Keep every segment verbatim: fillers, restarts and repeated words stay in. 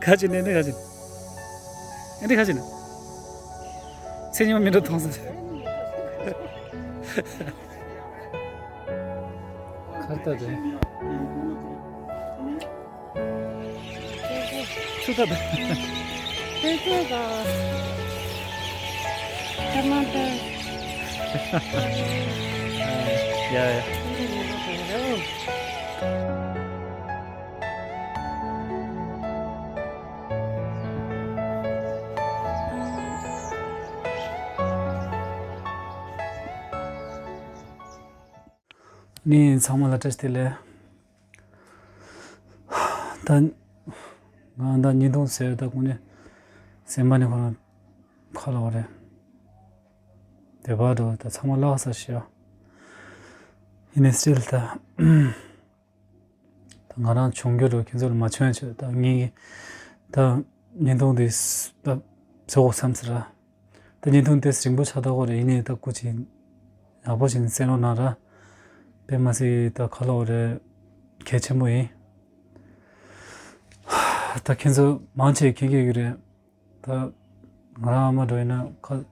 ཁ་ཅིག་ནས་འདི་ཁ་ཅིག་ནས་འདི་ཁ་ཅིག་ནས། ཚེ་ཉིན་མ་མི་འགྲོ་མཐོང་ས། ཁར་ལྟ་དེ། ཆུ་ལྟ་དེ། ཁྱེད་ཚོ་ག་ཐ་མ་ད། ཡ་ཡ། ནི་ཚང་མ་ལ་བཀྲ་ཤིས་བདེ་ལེགས། ད་ང་ད་ཉིས་སྟོང་ཟེར་ད་ཁོང་ནི་སེམས་པ་ནི་ཁོ་རང་ཁ་ལོ་རེད། དེ་བར་དུ་ད་ཚང་མ་ལགས་ས་ཞེས། ཡིན་ནི་སྤྱིར་ད། ད་ང་རང་བྱུང་རྒྱུ་རུ་ཁྱེད་ཚོ་ལ་མ་བྱོན་ཆེད་ད་ངེད་ཀྱི་ད་བརྙན་ཐུང་འདི་ད་བཟོ་དགོས་བསམ་ཟེར་ར། ད་བརྙན་ཐུང་དེ་རིང་པོ་ཆགས་ད་གོ་རེད། ཡིན་ནའི་ད་སྐུ་མཁྱེན་ཡག་པོ་ཞིག་གསན་རོགས་གནང་ར། དཔེ་མ་སྲིད་ད་ཁ་ལོ་རེད། གལ་ཆེན་པོ་ཡིན། ད་ཁྱེད་ཚོ་མང་ཆེ་མཁྱེན་གྱི་ཡོད་རེད། ད་ང་རང་ཨ་མ་འགྲོ་ཡིན་ན་ཁ་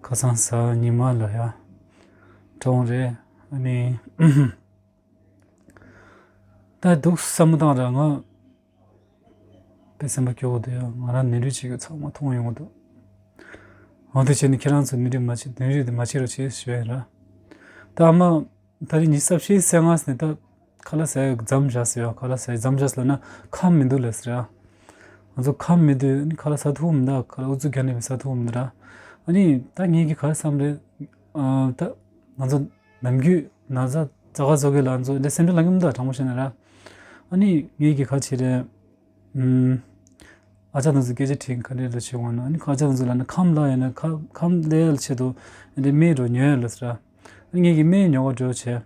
ཁ་སང་གཟའ་ཉི་མ་ལ་ཡ་གྲོངས་རེད། ཨ་ནི། ད་སྡུག་བསམ་བློ་བཏང་ར་ང་དཔེ་སེམས་པ་སྐྱོ་བོ་འདུག་ཡ། ང་རང་ནད་རིགས་ཅིག་གི་ཚང་མ་མཐོང་ཡོང་གི་འདུག་འོ་དེ་བྱས་ནས་ཁྱེད་རང་ཚོ་ནད་རིགས་མ་བྱེད་ནད་རིགས་དེ་མ་བྱེད་རོགས་བྱེད་ཞུ་ཡ་ར། ད་ཨ་མ་ད་རེས་ཉི་ཤུ་རྩ་བཞི་ཚེས་ལྔ་ནས་ད་ཁ་ལག་ཟ་ཡ་མཚམས་བཞག་ཟེར་ཡ། ཁ་ལག་ཟ་ཡ་མཚམས་བཞག་ཟེར་ལབ་ན་ཁམས་མི་འདུག་ལབ་ཟེར་ཡ། ང་ཚོ་ཁམས་མི་འདུག་ཨ་ནི་ཁ་ལག་ཟ་ཐུབ་མི་འདུག་ཁ་ལག་ཨུ་ཚུགས་རྒྱག་ནས་ཟ་ཐུབ་མི་འདུག་ར། ཨ་ནི་ད་ངེད་ཀྱི་ག་རེ་བསམ་རེད། ཨ་ད་ང་ཚོ་ནམ་རྒྱུན་ན་ཚ་ཙག་ག་ཙོག་གེ་ལ་ང་ཚོ་འདི་སེམས་ཁྲལ་ལངས་ཀྱི་མི་འདུག་དྲང་པོ་བཤད་ན་ར། ཨ་ནི་ངེད་ཀྱི་ག་བྱེད་རེད། ཨུམ། ཨ་ཅག་དང་ཚོ་སྐད་ཆ་དྲིས་ག་འདྲས་ལ་བྱེད་འོང་ན། ཨ་ནི་ཨ་ཅག་དང་ཚོ་ལ་ནི་ཁམས་ལ་ཡིན་ན་ཁ་ཁམས་ལ་ཡ་ལ་ཆེད་དུ་འདི་སྨན་རོ་ཉོས་ལ་ཟེར། ཨ་ནི་ངེད་ཀྱི་སྨན་ཉོ་བ་འགྲོ་བྱས།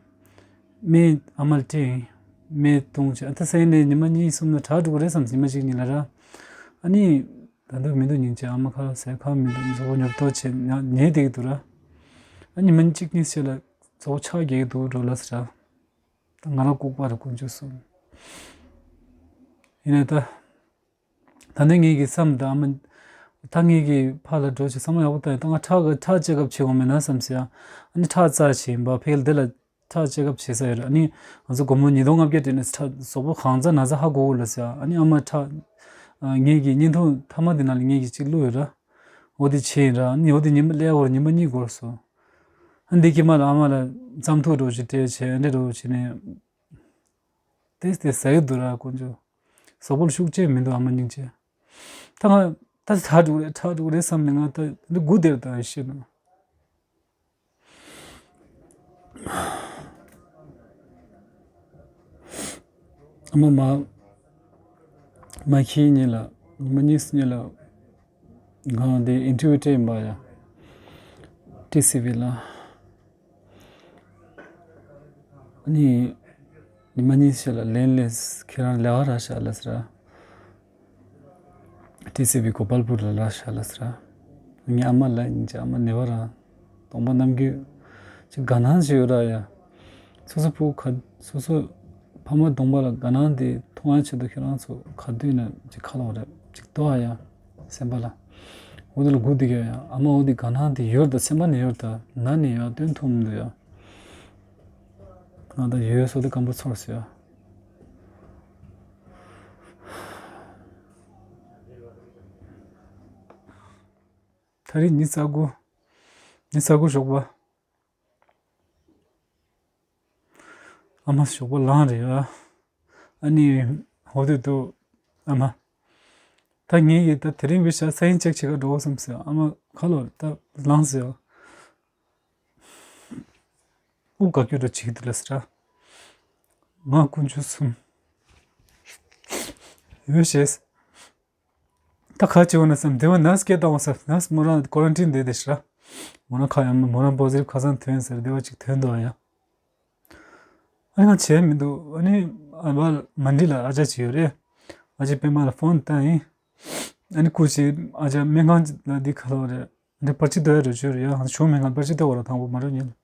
སྨན་ཨ་མ་ལ་སྤྲད། སྨན་བཏུང་བྱས། ཨ་ད་སེང་ནས་ཉི་མ་གཉིས་གསུམ་ལ་དྲག་འགྲོ་གི་རེད་བསམ། ཉི་མ་གཅིག་གཉིས་ལ་ར། ཨ་ནི་ད་འདུག་མི་འདུག་ཉིན་གཅིག་ཨ་མ་ཁ་ལག་ཟས་ཁ་མི་འདུག་གཟུགས་པོ་ཉོབ་ཏོ་བྱས་ཉ་ཉལ་བསྡད་ཀྱི་འདུག་ར། ཨ་ཉི་མ་གཅིག་གཉིས་ཤིག་ལ་གཟུགས་པོ་ཆག་རྒྱག་གི་འདུག་འགྲོ་ལ་ཟེར་ར། ད་ང་རང་ལྐུགས་པ་རེད་དཀོན་མཆོག་གསུམ། ཡིན་ནའི་ད། ད་ནི་ངེད་ཀྱི་བསམ་ད་ཨ་མ། ད་ངེད་ཀྱི་ཕར་ལ་འགྲོ་བྱས་བསམ་བློ་ཡག་པོ་བཏང་ཡིན། ད་ང་ཁྲག་གི་ཁྲག་ཅེག་ཨབ་བྱེད་དགོས་མེད་ན་བསམ་ཟེར་ཡ། ཨ་ནི་ཁྲག་རྩ་བྱས་ཡིན་པ་ཕ་གིར་འདི་ལ་ཁྲག་ཅེག་ཨབ་བྱེད་ས་ཡོད་རེད། ཨ་ནི་ང་ཚོ་སྒོར་མོ་ཉིས་སྟོང་ལྔ་བརྒྱ་སྤྲད་ནས་ཁྲག་གཟུགས་པོ་གང་ཚ་ན་ཚ་ཧ་གོ་གོ་ལ་ཟེར་ཡ། ཨ་ནི་ཨ་མ་ཁྲག་ཨ་ངེད་ཀྱི་བརྙན་ཐུང་མཐའ་མ་དེ་ནང་ལ་ངེད་ཀྱི་གཅིག་བླུགས་ཡོད་ར། འོ་དེ་བྱས་ཡིན་ར། ཨ་ནི་འོ་དེ་ཉི་མ་སླེབས་བར་ཉི་མ་གཉིས་འགོར་སོང་། ཨ་འདི་ཀྱི་མ་ལ་ཨ་མ་ལ་རྩམ་ཐུག་འགྲོ་ཅིག་སྤྲད་བྱས་འདི་འགྲོ་བྱས་ནས། དེ་དེ་ཟ་ཡི་འདུག་ར་དཀོན་མཆོག་གཟུགས་པོ་ལ་ཤུགས་ཆེ་མི་འདུག་ཨ་མ་སྙིང་རྗེ། ད་ང་ད་དྲག་འགྲོ་གི་རེད་དྲག་འགྲོ་གི་རེད་བསམ་ནས་ང་ད་འདི་སྒུག་བསྡད་ད་ཤི་ནས། ཨ་མ་མ་མ་ཁྱི་གཉིས་ལ་མ་གཉིས་གཉིས་ལ། ང་འདི་ཨིན་ཊར་བིའུ་སྤྲད་ཡིན་པ་ཡ། ཊི་སི་ཝི་ལ། ཨ་ནི། ཉི་མ་གཉིས་ཤིག་ལ་ལན་སླེབས། ཁྱེད་རང་ལས་ཀ་རག་ཤག་ལབ་ཟེར། ཊི་སི་ཝི་གོ་པལ་པུར་ལ་རག་ཤག་ལབ་ཟེར། ངའི་ཨ་མ་ལ་ཡིན་ཅི་ཨ་མ་ནེ་བ་ར། གདོང་པ་རྣམ་འགྱུར། ཅིག་དགའ་སྣང་ཞིག་ཡོད་ར་ཡ། སོ་སོ་ཕྲུ་གུ་ག་སོ་སོ་ཕ་མ་གདོང་པ་ལ་དགའ་སྣང་དེ་མཐོང་ཡ་ཆེད་དུ་ཁྱེད་རང་ཚོ་ག་དུས་ནས་ཅིག་ཁ་ལོག་རེད་ཅིག་ལྟོས་ཨ་ཡ། སེམས་པ་ལ། འོ་དེ་ལ་སྒུག་བསྡད་ཀྱི་ཡོད་ཡ། ཨ་མ་འོ་དེ་དགའ་སྣང་དེ་ཡོད་ད་སེམས་པ་ནས་ཡོད་ད་ན་ནས་ཡ་སྟོན་ཐུབ་མི་འདུག་ཡ། ང་ད་ཡོད་སོ་དེ་སྐམ་པོ་ཚོར་སོང་ཡ། ད་རེས་ཉི་ཤུ་རྩ་དགུ། ཉི་ཤུ་རྩ་དགུ་ཞོགས་པ། ཨ་མ་ཞོགས་པ་ལངས་རེད་ཨ། ཨ་ནི། འོ་དེ་དུ། ཨ་མ། ད་ངས་ཡིས་ད་དེ་རིང་བི་ཤ་ས་ཡིན་ཅེག་བྱེད་ག་འགྲོ་བསམ་ཟེར་ཨ་མ་ཁ་ལོ་ད་ལངས་ཟེར། དབུགས་ག་སྐྱོ་འགྲོ་བྱེད་ཀྱི་འདུག་ལ་ཟེར། ང་དཀོན་མཆོག་གསུམ། ཡོད་ཤེས། ད་ཁ་ཆེ་བ་ན་བསམ་དེ་བ་ནས་སྐད་བཏང་བ་ས་ནས་མོ་རང་ཀོ་རན་ཊིན་བསྡད་དེ་ཤི་ར། མོ་རང་ཁ་ཡང་མོ་རང་པོ་ཟི་ཊིབ་ཁ་སང་ཐོན་ཟེར་བདེ་བ་ཅིག་ཐོན་འདུག་ཨ་ཡ། ཨ་ནི་ང་བྱས་མི་འདུག་ཨ་ནི་ཨ་བ་མན་ཌི་ལ་ཨ་ཅག་ཅིག་ཡོད་རེད། ཨ་ཅག་པད་མ་ལ་ཕོན་བཏང་ཡིན། ཨ་ནི་སྐུ་མཁྱེན་ཨ་ཅག་སྨན་ཁང་ལ་འདི་ག་ལོག་རེད། འདི་པར་ཆས་ལྟོས་ཡ་རེད་བྱོས་རེད་ཡ། ང་ཚོ་ཆུང་མེད་ང་པར་ཆས་ལྟོས་བ་ར་དང་པོ་མ་རེད་ཉིན།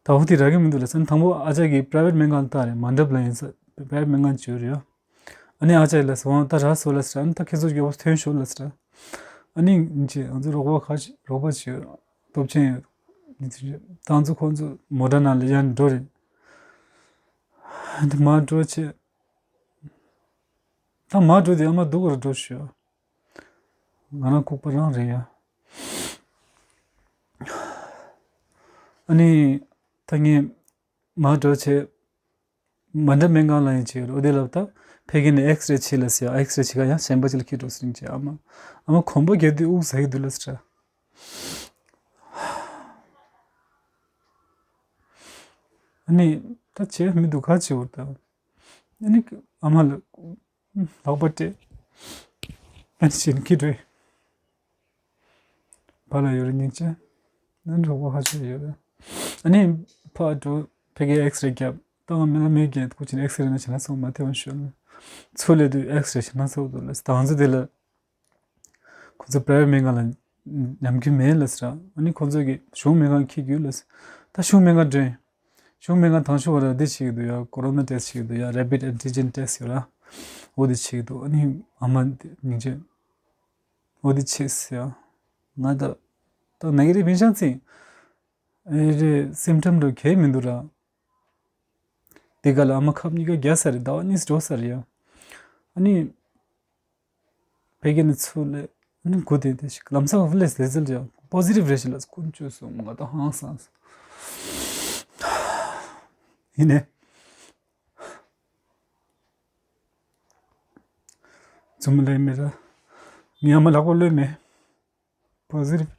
ད་འོ་དེ་རག་གི་མི་འདུག་ལབ་ཟེར། དང་པོ་ཨ་ཅག་གིས་པ་རའི་ཝེཊ་སྨན་ཁང་ལ་བཏང་རེད། མན་ཌབ་ལ་ཡིན་ས་པ་རའི་ཝེཊ་སྨན་ཁང་ཅིག་ཡོད་རེད་ཡ། ཨ་ནི་ཨ་ཅག་ལབ་སོང་། ད་རག་སོང་ལབ་ཟེར། ཨ་ནི་ད་ཁྱེད་ཚོ་མགྱོགས་པོ་ཐོན་ཤོག་ལབ་ཟེར། ཨ་ནི་ཅི་ང་ཚོ་རོགས་པ་ཁ་ཅིག་རོགས་པ་ཅིག་ཡོད། སྟོབས་ཆེན་ཡོད། ད་ཚོ་ཁོང་ཚོ་མོ་ཊ་ནང་ལ་ཡར་འགྲོ་རེད། ཨ་ནི་མར་འགྲོ་བྱས། ད་མར་འགྲོ་དེ་ཨ་མ་སྡུག་ག་ར་འགྲོ་ཤོག་ང་རང་ལྐུགས་པ་རང་རེད་ཡ། ཨ་ནི་ད་ངས་མར་འགྲོ་བྱས། མན་ཌབ་སྨན་ཁང་ལ་ཡིན་བྱས་ཡོད་རེད། འོ་དེ་ལབ། ད་ཕ་གི་ནས་ཨེགས་རེ་བྱེད་ལབ་ཟེར་ཡ། ཨེགས་རེ་བྱེད་ག་ཡང་གཞན་པ་ཅིག་ལ་འཁྱེར་འགྲོ་ཟེར་བྱས། ཨ་མ་ཨ་མ་གོམ་པ་རྒྱག་དུས་དབུགས་ཟ་གི་འདུག་ལབ་ཟེར། ཨ་ནི་ད་བྱས་མི་འདུག་ག་བྱེད་འོ་ད། ཨ་ནི་ཨ་མ་ལ་ལག་པ་སྤྲད། ཨ་ནི་བྱས་ནས་འཁྱེར་འགྲོ་ཡི། བ་ལ་ཡོད་རེད་སྙིང་རྗེ། ཨ་ནི་རོགས་པ་ཁ་ཤས་ཡོད་རེད། ཨ་ནི་ཕར་འགྲོ། ཕ་གིར་ཨེགས་རེ་བརྒྱབ། ད་ང་རྨི་ལམ་མེད་ཀྱི་སྐུ་མཁྱེན་ཨེགས་རེ་ནང་བྱས་ན་སོང་མ་ཐེ་ཝན་ཤོད་ལ། ཚུར་སླེབས་དུས་ཨེགས་རེ་བྱས་ན་སོང་འདུག་ལབ། ད་ང་ཚོ་དེ་ལ་ཁོ་ཚོ་པ་རའི་ཝེཊ་སྨན་ཁང་ལ་ཉམས་རྒྱུ་མེད་ལབ་ཟེར། ཨ་ནི་ཁོ་ཚོ་གིས་གཞུང་སྨན་ཁང་འཁྱེར་རྒྱུ་ལབ་ཟེར། ད་གཞུང་སྨན་ཁང་འགྲོ་ཡིན། གཞུང་སྨན་ཁང་དང་ཤོག་བར་འདི་བྱེད་ཀྱི་འདུག་ཡ། ཀོ་རོ་ན་ཊེ་སི་བྱེད་ཀྱི་འདུག་ཡ། རེ་པིཌ་ཨན་ཊི་ཇེན་ཊེ་སི་ཡོད་ར། འོ་དེ་བྱེད་ཀྱི་འདུག་ཨ་ནི་ཨ་མ་འདི་སྙིང་རྗེ། འོ་དེ་བྱེད་ཟེར་ཡ། ང་ད་ད་ནེ་གེ་ཊིབ་ཡིན་ཤག་ཚིག་ཨེ་རེད། སིམ་ཊམ་འདྲ་གང་ཡང་མི་འདུག་ར། དེ་ག་ལ་ཨ་མ་ཁབ་གཉིས་ཀ་རྒྱག་ས་རེད། ཟླ་བ་གཉིས་འགྲོ་ས་རེད་ཡ། ཨ་ནི་ཕ་གི་ནས་ཚུར་སླེབས། ཨ་ནི་སྒུག་བསྡད་དེ་ཞིག་ལམ་སང་ལས་ཟེར་ཟེར་ཡ། པོ་ཟི་ཊིབ་རེད་ཤག་ལབ། དཀོན་མཆོག་གསུམ། ང་ད་ཧང་སངས། ཡིན་ནའི་རྫུན་མ་ལབ་མེད་ར། ངའི་ཨ་མ་ལག་པ་གློད་མེད། པོ་ཟི་ཊིབ།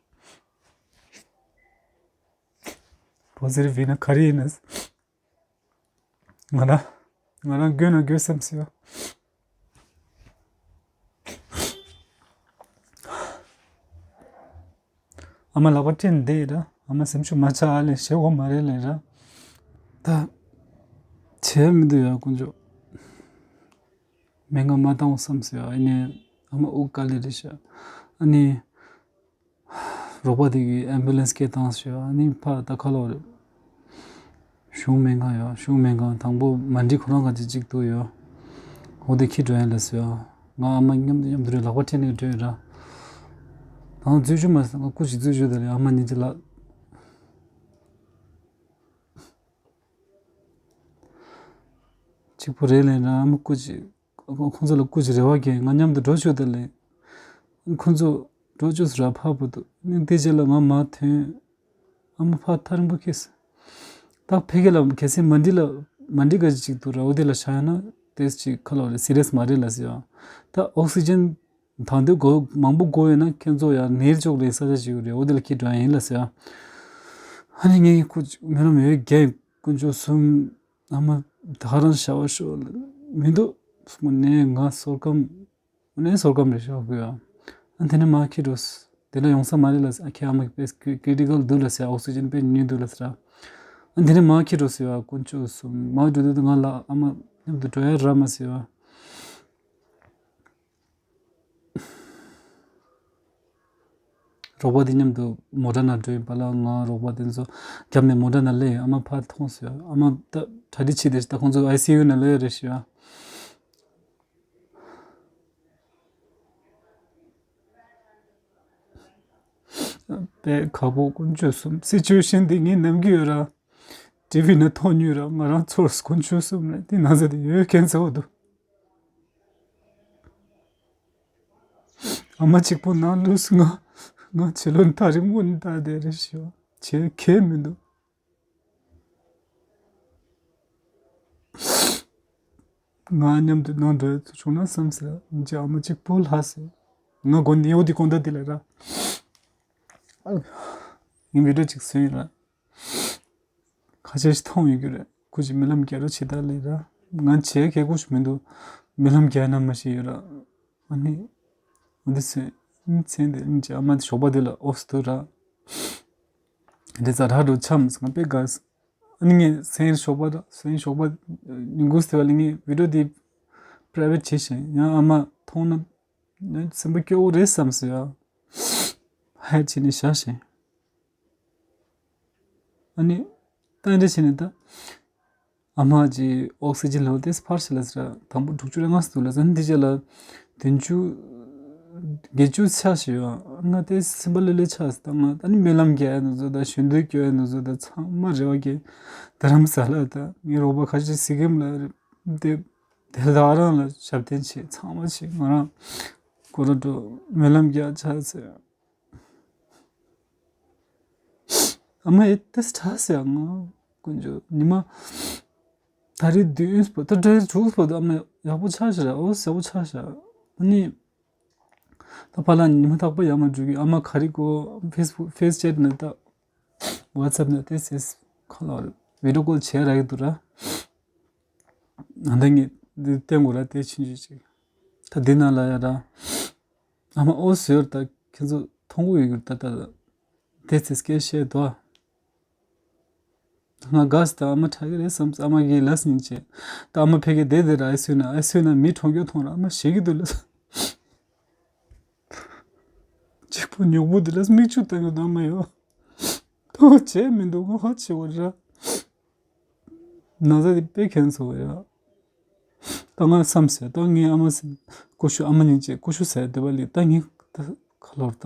པོ་ཟི་ཊིབ་ཡིན་ན་ག་རེ་ཡིན་ན། ང་རང་ང་རང་དགོས་ན་དགོས་བསམ་སྲིད་པ། ཨ་མ་ལག་པ་སྤྲད་ནས་བསྡད་ཡོད་ར། ཨ་མ་སེམས་ཤུགས་མ་ཆག་ཨ་ལས། ཞེ་པོ་མ་རེད་ལབ་ར། ད་བྱས་མི་འདུག་ཡ། དཀོན་མཆོག་སྨན་ཁང་མ་བཏང་བསམ་སྲིད་པ། ཨ་ནི་ཨ་མ་དབུགས་དཀའ་ལས་རེད་ཤག་ཨ་ནི་རོགས་པ་དེ་གིས་ཨེམ་བུ་ལན་སི་སྐད་བཏང་ཞེས། ཨ་ནི་ཕར་ད་ཁ་ལོ་རེད། གཞུང་སྨན་ཁང་ཡོད། གཞུང་སྨན་ཁང་དང་པོ་མ་འགྲིག་ཁོ་རང་ག་ཅིག་ཅིག་འདུག་ཡོད། འོ་དེ་ཁྱི་འགྲོ་ཡིན་ལ་ཟེར། ང་ཨ་མ་མཉམ་དུ་མཉམ་དུ་རེད། ལག་པ་འཕྲད་ནས་འགྲོ་ཡིན་ར། ད་ང་རྫུན་ཞུ་མ་ཟེར། ང་སྐུ་མཁྱེན་རྫུན་ཞུ་དེ་ལ་ཨ་མ་ཉིན་གཅིག་ལ། གཅིག་པུ་རེད་ལབ་ར། ཨ་མ་སྐུ་མཁྱེན། ཁོང་ཚོ་ལ་སྐུ་མཁྱེན་རེ་བ་རྒྱག་ང་མཉམ་དུ་འགྲོ་ཆོག་དེ་ལས། ཁོང་ཚོ་འགྲོ་ཆོག་ཟེར་ར། ཕར་བུད་དུ་ནི་དེ་རྗེས་ལ་ང་མར་ཐོན། ཨ་མ་ཕར་ཐག་རིང་པོ་འཁྱེར་སོང་། ད་ཕ་གི་ལ་གལ་སྲིད་མ་འགྲིག་ལ་མ་འགྲིག་ག་ཅིག་འདུག་ར། འོ་དེ་ལ་བཞག་ཡོད་ན་དེ་ཅིག་ཁ་ལོ་རེད། སི་རི་ཡས་མ་རེད་ལ་ཟེར་ཡ། ད་ཨོག་སི་ཇན་དང་དེ་དགོས་མང་པོ་དགོས་ཡོད་ན་ཁྱེད་ཚོ་ཡང་ནེར་ཅོག་ལས་ས་ཆ་ཅིག་ཡོད་རེད། འོ་དེ་ལ་ཁྱེད་འགྲོ་ཡ་ཡིན་ལ་ཟེར་ཡ། ཨ་ནི་ངས་ཁོ་མི་ལ་མི་ཡོད་རྒྱ་ཡིན། དཀོན་མཆོག་གསུམ། ཨ་མ་ད་ག་རང་ཞར་བ་ཤོར་ལ་མི་འདུག་སོང་ནས་ང་སོར་ཀམ། ནས་སོར་ཀམ་རེད་ཤག་གི་ཡ། ཨ་དེ་ནས་མར་ཁྱི་འགྲོ་སོང་། དེ་ལ་ཡོང་ས་མ་རེད་ལ་ཟེར། ཨ་ཁྱེད་ཨ་མ་དཔེ་ཀི་རི་ཊི་ཀལ་འདུག་ལ་ཟེར། ཨོག་སི་ཇན་དཔེ་ཉུང་འདུག་ལ་ཟེར། ཨ་དེ་ནས་མར་ཁྱི་འགྲོ་སོང་ཡ། དཀོན་མཆོག་གསུམ། མར་འགྲོ་དུས་ང་ལ་ཨ་མ་མཉམ་དུ་འགྲོ་ཡ་རག་མ་སོང་ཡ། རོགས་པ་དེ་མཉམ་དུ་མོ་ཊ་ནང་འགྲོ་ཡིན་པ་ལ། ང་རོགས་པ་དེ་ཚོ་རྒྱབ་ནས་མོ་ཊ་ནང་སླེབས་ཡོད། ཨ་མ་ཕར་མཐོང་སོང་ཡ། ཨ་མ་ད་གྲ་སྒྲིག་བྱས་ཏེ། ད་ཁོང་ཚོ་ཨའི་སི་ཡུ་ནང་སླེབས་ཡོད་རེད་ཤག་ཡ། དཔེ་ཁག་པོ། དཀོན་མཆོག་གསུམ། སི་ཅུ་ཨེ་ཤན་འདི་ངས་ནམ་རྒྱུན་ཡོད་ར། ཊི་ཝི་ནང་མཐོང་མྱོང་ར། ང་རང་ཚོར་སོང་། དཀོན་མཆོག་གསུམ་ལ་དེ་ན་ཚ་དེ་ཡོད་མཁན་ཚ་བོ་འདུག་ཨ་མ་གཅིག་པོ་ནང་ལུས་སོང་། ང་ང་བྱིས་བློ་ཐག་རིང་པོ་ནས་བཏང་བསྡད་རེད་ཤག་བྱེད་མཁན་མི་འདུག་ང་མཉམ་དུ་ནང་འགྲོ་ཡ་བྱུང་ན་བསམ་ཟེར། ངེད་ཅག་ཨ་མ་གཅིག་པོ་ལྷག་ཟེར། ང་དགོན་ནས་འོ་དེ་དགོང་དག་དེ་ལ་ར། ངས་བི་ཌི་ཡོ་གཅིག་བཟོས་ཡིན་ར། ཁ་ཤས་ཤིག་མཐོང་ཡོད་ཀྱི་རེད། ཁོ་ཅིག་རྨི་ལམ་རྒྱག་རོགས་བྱེད་དང་ལབ་ར། ང་བྱེད་མཁན་ཁོ་ཞིག་མི་འདུག་རྨི་ལམ་རྒྱག་ན་མ་ཤེས་ཡོད་ར། ཨ་ནི། འོ་འདི་ཚེ། མཚན་དེ་ཨིན་ཅི་ཨ་མ་ཞོགས་པ་དེ་ལ་ཨོ་སི་དུ་ར། དེ་ཙ་ར་འགྲོ་འཆམ་ང་དཔེ་དགའ་སོང་། ཨ་ནི་ངས་སེང་ཞོགས་པ་ར། སེང་ཞོགས་པ་ཉིན་གུང་དེ་བ་ལ་ངས་བི་ཌི་ཡོ་དེ་པ་རའི་ཝེཊ་བྱས་ཤིང་། ཡང་ཨ་མ་མཐོང་ན་སེམས་པ་སྐྱོ་བོ་རེད་བསམ་སོང་ཡ། ཧད་བྱས་ནས་བཞག་ཤིང་། ཨ་ནི། ད་འདྲ་བྱས་ནས་ད། ཨ་མ་གྱི་ཨོག་སི་ཇན་ལེ་ཝལ་དེ་འཕར་ཤག་ལབ་ཟེར། དང་པོ་དྲུག་ཅུ་རེ་ལྔ་ཙམ་འདུག་ལབ་ཟེར། འདི་རྗེས་ལ་བདུན་ཅུ། བརྒྱད་ཅུ་ཆགས་ཤག་ཡོད། ང་དེ་སེམས་པ་ལྷོད་ལྷོད་ཆགས་སོང་། ད་ང་ད་ནི་སྨོན་ལམ་རྒྱག་ཡ་ནི་བཟོ་ད་གཞོན་དུས་སྐྱོ་ཡ་ནི་བཟོ་ད་ཚང་མ་རེ་བ་རྒྱག་དྷ་རམ་ས་ལ་ད་ངའི་རོགས་པ་ཁ་ཤས་སི་ཀིམ་ལ་རེད་དེ། དེ་ལ་རང་ལ་ཞབས་བརྟན་བྱེད། ཚང་མ་བྱེད། ང་རང་སྐོར་ར་འགྲོ། སྨོན་ལམ་རྒྱག་ཆགས་སོང་། ཨ་མ་ཨེ་ཏེ་སི་ཁྲ་ཟེར་ང་དཀོན་མཆོག་ཉི་མ་ད་རེས་བདུན་པོ་ད་ད་རེས་དྲུག་པོ་ད་ཨ་མ་ཡག་པོ་ཆགས་ཤག་ར། ཨོ་ཡག་པོ་ཆགས་ཤག་ཨ་ནི་ད་ཕར་ལ་ཉི་མ་རྟག་པར་ཡར་མར་འགྲོ་གི། ཨ་མ་ག་རེ་དགོས་ཕེ་སི་བུག་ཕེ་སི་ཅེ་ཊི་ནས་ད་ཝ་ཊི་སེབ་ནས་ཏེ་སི་ཁ་ལ་བི་ཌི་ཡོ་ཀོལ་བྱས་རག་གི་འདུག་ར། ད་ངས་འདི་བསྟན་དགོས་ར། དེ་ཕྱིན་ཆད་ཅིག་ད་འདི་ནང་ལ་ཡ་ར། ཨ་མ་ཨོ་ཟེར་ད་ཁྱེད་ཚོ་མཐོང་གི་ཡོད་གི་ད་ད་ད། དེ་ཚེ་སྐད་བཤད་དོ། ང་དགའ་སི་ད་ཨ་མ་དྲག་གི་རེད་བསམ། ཨ་མ་གིས་ལབ་སྙིང་རྗེ། ད་ཨ་མ་ཕ་གི་བསྡད་བསྡད་ར། ཨེ་སུ་ན་ཨེ་སུ་ན་མི་གྲོངས་རྒྱུ་མཐོང་ར། ཨ་མ་ཞེད་ཀྱི་འདུག་ལབ། གཅིག་པུ་ཉོག་པོ་འདི་ལ་མིག་ཆུ་བཏང་གི་འདུག་ཨ་མ་ཡོ། ཐོག་བྱས་མི་འདུག་ང་ཧ་ཆེ་བ་ར། ན་ཚ་འདི་དཔེ་ཁྱོན་སོང་ཡ། ད་ང་བསམ་སོང་། ད་ངའི་ཨ་མ་སེ་ཀུ་ཤུ་ཨ་མ་སྙིང་རྗེ་ཀུ་ཤུ་ཟ་ཡ་འདོད་པ་ལས། ད་ངས་ད་ཁ་ལོར་ད་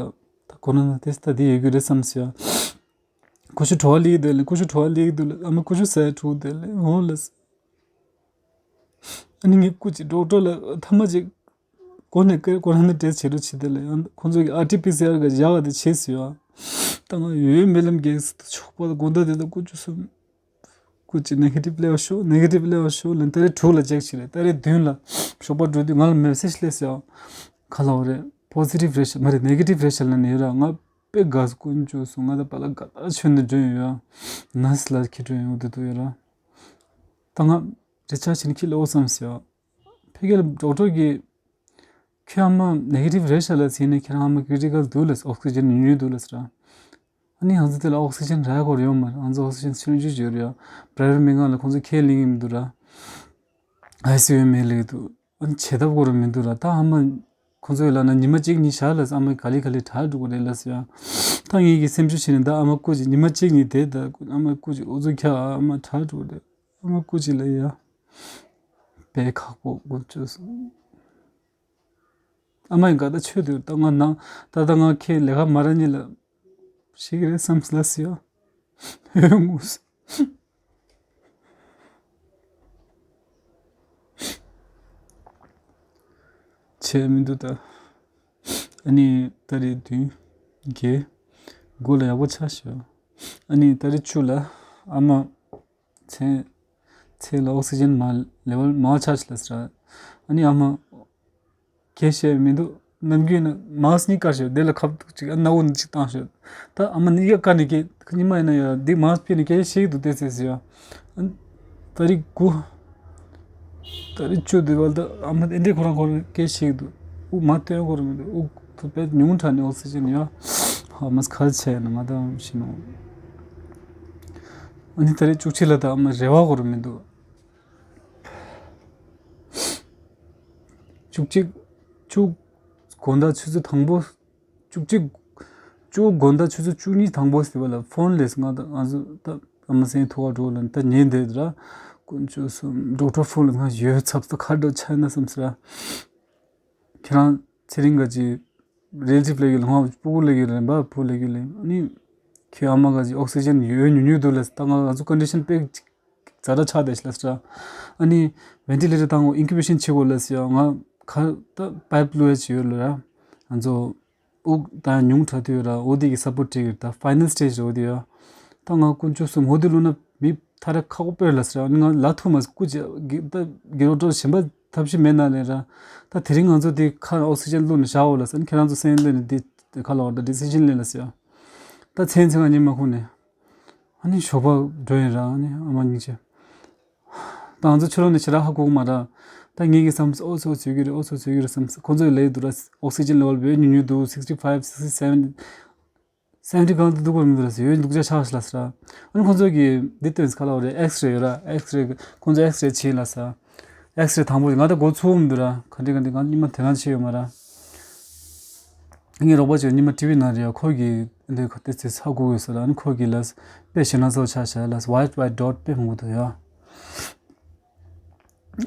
ད་ཁོ་ན་ན་དེ་ད་དེ་ཡོད་རྒྱུ་རེད་བསམ་སོང་ཡ། ཀུ་ཤུ་བྲོ་བ་སླེབས་ཀྱི་འདུག་ལེ། ཀུ་ཤུ་བྲོ་བ་སླེབས་ཀྱི་འདུག་ལེ། ཨ་མ་ཀུ་ཤུ་ཟ་ཡ་འགྲོ་གི་འདུག་ལེ། འོ་ལེ། ཨ་ནི་ངས་སྐུ་མཁྱེན་ཌོག་ཊར་ལ་ཐ་མ་ཅིག་གོ་ནས་ཀེ་ཀོ་རོ་ན་ཊེ་སི་བྱེད་རོགས་བྱེད་དེ་ལེ། ཁོང་ཚོ་གི་ཨར་ཊི་པི་སི་ཨར་ག་བཞག་ག་དེ་བྱས་སོང་ཡ། ད་ང་ཡོད་ཡོད་སྨོན་ལམ་རྒྱག་སོང་། ད་ཆོག་པ་དགོང་དག་དེ་ད་ཀུ་ཅོ་གསུམ། སྐུ་མཁྱེན་ནེ་གེ་ཊིབ་སླེབས་པ་ཤོག་ནེ་གེ་ཊིབ་སླེབས་པ་ཤོག་ལབ། ཏ་རིག་དྲུག་ལ་ཅེག་བྱས་རེད། ཏ་རིག་བདུན་ལ་ཞོགས་པ་འགྲོ་དུས་ང་ལ་མེ་སེ་ཇི་སླེབས་སོང་ཡ། ག་ལབ་རེད། པོ་སི་ཊིབ་རེད་ཤག་མ་རེད། ནེ་གེ་ཊིབ་རེད་ཤག་ལབ་ནས་ཡོད་ར། ང་དཔེ་དགའ་སོང་། དཀོན་མཆོག་གསུམ། ང་ད་པཱ་ལགས་དགའ་ཐག་ཆོད་ནས་འགྲོ་ཡོང་ཡ། ནར་སི་ལ་ཁྱེར་འགྲོ་ཡོང་དུས་འདུག་ཡོད་ར། ད་ང་རི་ཅར་ཇི་བྱས་ནས་ཁྱེར་སླེབས་འོ་བསམ་སོང་ཡ། ཕ་གི་ལ་ཌོག་ཊར་གིས་ཁྱོད་ཨ་མ་ནེ་གེ་ཊིབ་རེད་ཤག་ལབ་ཟིན་ནས་ཁྱེད་རང་ཨ་མ་ཀི་རི་ཊི་ཀལ་འདུག་ལབ། ཨོག་སི་ཇན་ཉུང་ཉུང་འདུག་ལབ་ཟེར་ར། ཨ་ནི་ང་ཚོ་དེ་ལ་ཨོག་སི་ཇན་རག་དགོས་ཡོད་མ་རེད། ང་ཚོ་ཨོག་སི་ཇན་ཆུང་ཆུང་ཅིག་ཡོད་རེད་ཡ། པྲ་ཡི་ཝེཊ་སྨན་ཁང་ལ་ཁོང་ཚོ་ཁས་ལེན་གྱི་མི་འདུག་ར། ཨའི་སི་ཡུ་མེད་ལབ་ཀྱི་འདུག་ཨ་ནི་བྱེད་ཐབས་ཁོ་རང་མི་འདུག་ར། ད་ཨ་མ་ཁོང་ཚོ་ཡི་ལ་ན་ཉི་མ་གཅིག་གཉིས་བཞག་ལབ་ཟེར། ཨ་མ་ག་ལེ་ག་ལེ་དྲག་འགྲོ་གི་རེད་ལབ་ཟེར་ཡ། ད་ངེད་ཀྱིས་སེམས་ཤུགས་བྱས་ནས་ད་ཨ་མ་སྐུ་མཁྱེན་ཉི་མ་གཅིག་གཉིས་བསྡད། ད་ཨ་མ་སྐུ་མཁྱེན་ཨུ་ཚུགས་རྒྱག་ཨ་མ་དྲག་འགྲོ་གི་རེད། ཨ་མ་སྐུ་མཁྱེན་ལབ་ཡ། དཔེ་ཁག་པོ་དཀོན་མཆོག་གསུམ། ཨ་མ་ཡི་དགའ་ཐག་ཆོད་འདུག་ད་ང་ནང་ད་ལྟ་ང་ཁྱེད་ལས་ཀ་མ་རག་ཉིན་ལ་ཤི་གི་རེད་བསམ་ལ་སི་ཡ། ཧེ་ངུ་སི། བྱས་མི་འདུག་ད། ཨ་ནི་ཏ་རིག་བདུན། བརྒྱད། དགུ་ལ་ཡག་པོ་ཆགས་ཤག་ཨ་ནི་ཏ་རིག་བཅུ་ལ་ཨ་མ་མཚན་མཚན་ལ་ཨོག་སི་ཇན་མར་ལེ་ཝལ་མར་ཆགས་ཤག་ལབ་ཟེར། ཨ་ནི་ཨ་མ་སྐད་བཤད་མི་འདུག་ནམ་རྒྱུན་ནི་མཱ་སི་ཀི་གཉིས་བཀར་བཞག་དེ་ལ་ཁ་ཐུག་ཅིག་ཨ་སྣ་བུག་ནས་ཅིག་བཏང་བཞག་ད་ཨ་མ་ནི་ཡ་བཀར་ནས་སྐད་ཉི་མ་ཡིན་ན་ཡ་འདི་མཱ་སི་ཀི་ཕྱེ་ནས་སྐད་བཤད་ཀྱི་འདུག་དེ་ཟེར་ཟེར་ཡ། ཨ་ནི་ཏ་རིག་དགུ། ཏ་རིག་བཅུ་དེ་བར་དུ་ཨ་མ་དེ་འདྲས་ཁོ་རང་ཁོ་རང་སྐད་བཤད་ཀྱི་འདུག་དབུགས་མར་བཏོན་ཁོ་རང་མི་འདུག་དབུགས་ཐུབ་པས་ཉུང་དྲགས་ནས་ཨོག་སི་ཇན་ཡ། ཧ་མ་སི་ཁ་ཆེ་ན་ང་ད་ཤི་ནོ། ཨ་ནི་ཏ་རིག་བཅུ་གཅིག་ལ་ད་ཨ་མ་རེ་བ་ཁོ་རང་མི་འདུག་བཅུ་གཅིག་བཅུ། དགོང་དག་ཆུ་ཚོད་དང་པོ། བཅུ་གཅིག་བཅུ་དགོང་དག་ཆུ་ཚོད་བཅུ་གཉིས་དང་པོ་ཟེར་བ་ལ་ཕོན་སླེབས་སོང་། ང་ད་ང་ཚོ་ད་ཨ་མ་སེང་ཐུག་ག་འགྲོ་ལ་ད་ཉན་བསྡད་ར། དཀོན་མཆོག་གསུམ། ཌོག་ཊར་ཕོན་སླེབས། ང་ཡོད་ཚབ་ད་ཁ་འགྲོ་ཆ་ན་བསམ་ཟེར་ར། ཁྱེད་རང་ཚེ་རིང་ག་ཅི་རི་ལེ་ཊིབ་སླེབས་ཡོད་ལ་ང་སྤུ་གུ་སླེབས་ཡོད་ལ་རེད་པ། བུ་སླེབས་ཡོད་ལ་ཨ་ནི་ཁྱོད་ཨ་མ་ག་ཅི་ཨོག་སི་ཇན་ཡོད་ཉུང་ཉུང་འདུག་ལ་ད་ང་ང་ཚོ་ཀོན་ཌི་ཤན་དཔེ་ཅིག་ཛ་དྲག་ཆགས་བསྡད་ཤག་ལབ་ཟེར། ཨ་ནི་ཝེན་ཊི་ལེ་ཊར་བཏང་དགོས། ཨིན་ཀུ་བེ་ཤན་བྱེད་དགོས་ལབ་ཟེར། ང་ཁ་ད་པའིབ་བླུགས་ཡ་ཅིག་ཡོད་ལ་ར། ང་ཚོ་དབུགས་ད་ཉུང་དྲགས་དུས་ར་འོ་དེ་གི་སཔོར་ཊི་སྤྲད་ཀྱི་རེད། ད་ཕའི་ནལ་སི་ཊེ་ཇི་རེད་འོ་དེ་ཡ། ད་ང་དཀོན་མཆོག་གསུམ་འོ་དེ་བླུགས་ན་མི་ཐ་ར་ཁག་པོ་དཔེ་རེད་ལབ་ཟེར། ཨ་ནི་ང་ལ་ཐུག་མ་སོང་། སྐུ་མཁྱེན་གི་ད་དགེ་སློབ་གྲོགས་གཞན་པ་ཐབས་ཤེས་མེད་ན་ལས་ར། ད་དེ་རིང་ང་ཚོ་དེ་ཁ་ཨོག་སི་ཇན་བླུགས་ནས་བཞག་འོ་ལབ་ཟེར། ཨ་ནི་ཁྱེད་རང་ཚོ་སེམས་ལས་ནས་དེ་ཁ་ལ་འོ་ད་ཌི་སི་ཤན་ལེན་ལབ་ཟེར། ད་མཚན་མཚན་ང་ཉིན་མ་ཁུག་ནས། ཨ་ནི་ཞོགས་པ་འགྲོ་ཡིན་ར། ཨ་ནི་ཨ་མ་སྙིང་རྗེ། ད་ང་ཚོ་ཕྱི་ལོགས་ནས་ཞེ་དྲག་ཧ་གོ་གི་མ་རེད། ད་ངེད་ཀྱི་བསམ་ཨོ་ཚོ་བཟོས་ཀྱི་རེད། ཨོ་ཚོ་བཟོས་ཀྱི་རེད་བསམ། ཁོ་ཚོས་ལབ་ཀྱི་འདུག་ར། ཨོག་སི་ཇན་ལེ་ཝལ་བས་ཉུང་ཉུང་འདུག་སིག་སི་ཊི་ཕའིབ། སིག་སི་ཊི་སེ་ཝེན་ཊི། སེ་ཝེན་ཊི་གང་དུ་འདུག་པར་མི་འདུག་ལ་ཟེར། ཡོད་འདུག་ཅག་ཆགས་ཤག་ལ་ཟེར། ཨ་ནི་ཁོ་ཚོ་གིས་འདི་སྟོན་ཁ་ལ་འོ་རེད། ཨེགས་རེ་ཡོད་ར། ཨེགས་རེ་ཁོ་ཚོ་ཨེགས་རེ་བྱེད་ལ་ཟེར། ཨེགས་རེ་དང་པོ་ང་ད་མགོ་ཚོས་མི་འདུག་ར། ག་འདྲ་ག་འདྲ་ང་གཉིད་མ་དེ་གང་བྱེད་ཡོད་མ་ར། ངའི་རོགས་པ་ཅིག་གཉིད་མ་ཊི་ཝི་ནང་རེད་ཡ། ཁོ་གིས་ འདི་ཁོ་དེ་ཚེ་ཧ་གོ་གི་ཡོད་ས་ལ། ཨ་ནི་ཁོ་གིས་ལབ། དཔེ་ཞེ་ན་ཚ་པོ་ཆགས་ཤག་ལབ། white white dot དཔེ་མང་པོ་འདུག་ཡ།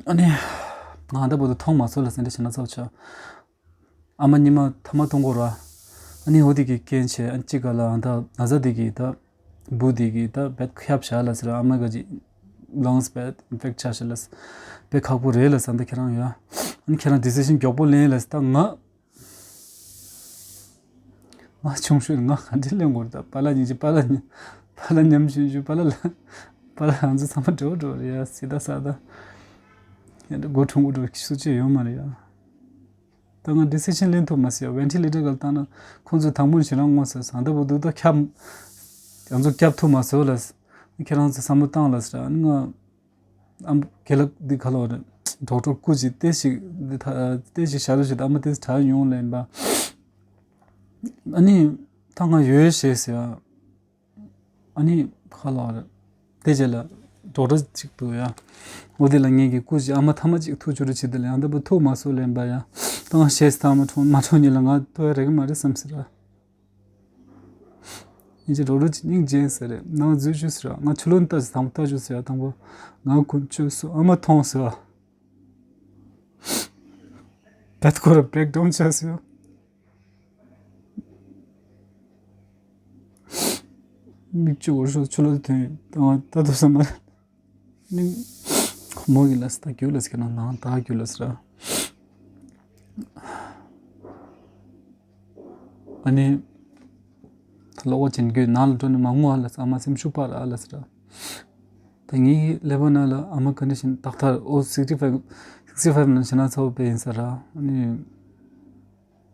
ཨ་ནི་ང་ད་བར་དུ་མཐོང་མ་སོང་ལབ་ཟེར། འདི་ཞེ་ན་ཚ་པོ་ཆགས། ཨ་མ་ཉི་མ་ཐ་མ་གཏོང་གོ་ར། ཨ་ནི་འོ་དེ་གི་རྐྱེན་བྱས། ཨ་ནི་གཅིག་ག་ལ་ཨ་ད་ན་ཚ་དེ་གི་ད་འབུ་དེ་གི་ད་བེད་ཁྱབ་བཞག་ལབ་ཟེར། ཨ་མ་ག་ཅིག་lungs བེད་infect ཆགས་ཤག་ལབ། དཔེ་ཁག་པོ་རེད་ལབ་ཟེར། ད་ཁྱེད་རང་ཡ། ཨ་ནི་ཁྱེད་རང་decision མགྱོགས་པོ་ལེན་ལབ་ཟེར། ད་ང་ང་ཆུང་ཤོས་ང་ག་འདྲ་ལེན་དགོས་རེད། ད་པཱ་ལགས་གཉིས་ཀྱི་པཱ་ལགས་ཉམས་པཱ་ལགས་ཉམས་ཞུ་ཞུ་པཱ་ལགས་ལ་པཱ་ལགས་ང་ཚོ་ཚང་མ་འགྲོ་འགྲོ་རེད་ཡ། སི་ད་ས་ད་ཡ་འདྲ་སྒོ་ཁྲུང་པོ་འགྲོ་སུ་ཅི་ཡོད་མ་རེད་ཡ། ད་ང་decision ལེན་ཐུབ་མ་སོང་ཡ། ventilator ག་ལ་བཏང་ན་ཁོང་ཚོས་དང་པོ་ཞེ་དྲག་ངོ་ཚ་ཟེར། ད་བར་དུ་ད་ཁྱབ་ང་ཚོ་སྐྱབས་ཐུབ་མ་སོང་ལབ། ཁྱེད་རང་ཚོ་བསམ་བློ་བཏང་ལབ་ཟེར། ཨ་ནི་ང་ཨམ་རྒན་ལགས་འདི་ག་ལ་བ་རེད། doctor སྐུ་མཁྱེན་བལྟས་ཤིག་འདི་ད་བལྟས་ཤིག་བྱ་རོགས་ཞེས་ཨ་མ་དེ་དྲག་ཡོང་ལེན་པ། ཨ་ནི་ད་ང་ཡོད་ཤེས་ཟེར། ཨ་ནི་ག་ལ་བ་རེད། དེ་རྗེས་ལ་doctor ཅིག་འདུག་ཡ། འོ་དེ་ལ་ངེད་ཀྱི་སྐུ་མཁྱེན་ཨ་མ་ཐ་མ་ཅིག་ཐུག་བཅུག་རོགས་བྱེད་དེ་ལ་ཡང་ད་བར་ཐུག་མ་སོང་ལེན་པ་ཡ། ད་ང་ཤེས་ད་མ་གྲོངས་མ་གྲོངས་ཉིན་ལ་ང་ཐུག་ཡ་རེད་གི་མ་རེད་བསམ་ཟེར་ར། ཡིན་གཅིག་རོགས་རོགས་ཀྱི་སྙིང་རྗེ་ཟེར་རེད། ནང་འཛུལ་ཞུ་ཟེར་བ། ང་ཆུ་ལོན་ལྟ་ཟེར། དང་པོ་ལྟ་ཞུ་ཟེར་བ། དང་པོ་ང་དཀོན་མཆོག་གསུམ། ཨ་མ་མཐོང་ཟེར་བ། བེད་ཁོ་ར་breakdown ཆགས་ཟེར་བ། མིག་ཆུ་འོར་ཤོག་ཆུ་ལོན་ཐོན་དང་ལྟ་དུ་བསམ་པ། ནི་མོ་གི་ལ་སི་ད་རྒྱུ་ལ་སི་གི་ནང་ནང་ད་རྒྱུ་ལ་སི་ར། ཨ་ནི་ད་ལོག་པ་ཅན་རྒྱུ་ནང་ལ་འགྲོ་ནི་མ་ངུ་ཨ་ལ་སི། ཨ་མ་སེམས་ཤུགས་པ་ར་ཨ་ལ་སི་ར། ད་ངའི་ཀླད་པ་ནང་ལ་ཨ་མ་condition ཏག་ཏག་ཨོ་sixty five sixty five ནང་ཕྱིན་ན་ཚ་པོ་དཔེ་ཡིན་ས་ར། ཨ་ནི།